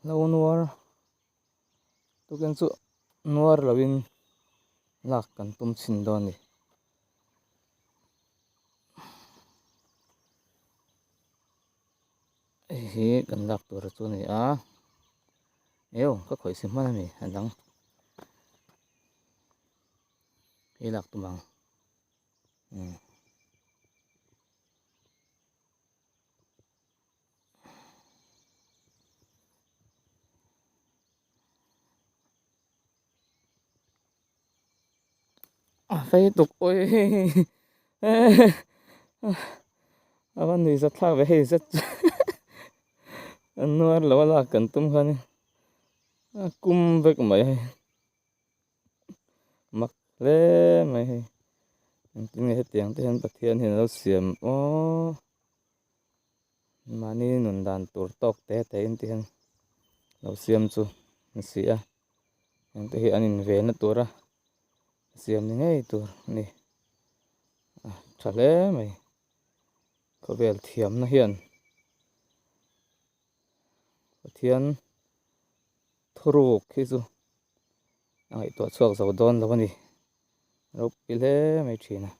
Lo nuar tukin chu nuar loin lak kan tum chhin dawn a ni. Hei hi kan lak tur chu a ni a eo ka khawih si hman a ni a dang hei lak tum ang umm. A fei tuk ui a va nui zat thlak ve hei zet chu a nuar lo a lak kan tum khan a kum vek mai hei mak hle mai hei engtin nge hetiang te hian Pathian hian a lo siam aw. Mahni nun dan tur tawk te te in ti hian lo siam chu ni si a heng te hi an in ve na tura siam ni ngei tur a ni a tha hle mai khawvel thiamna hian Pathian thuruk hi chu a ngaihtuah chhuak zo dawn lo a ni ropui hle mai thin a.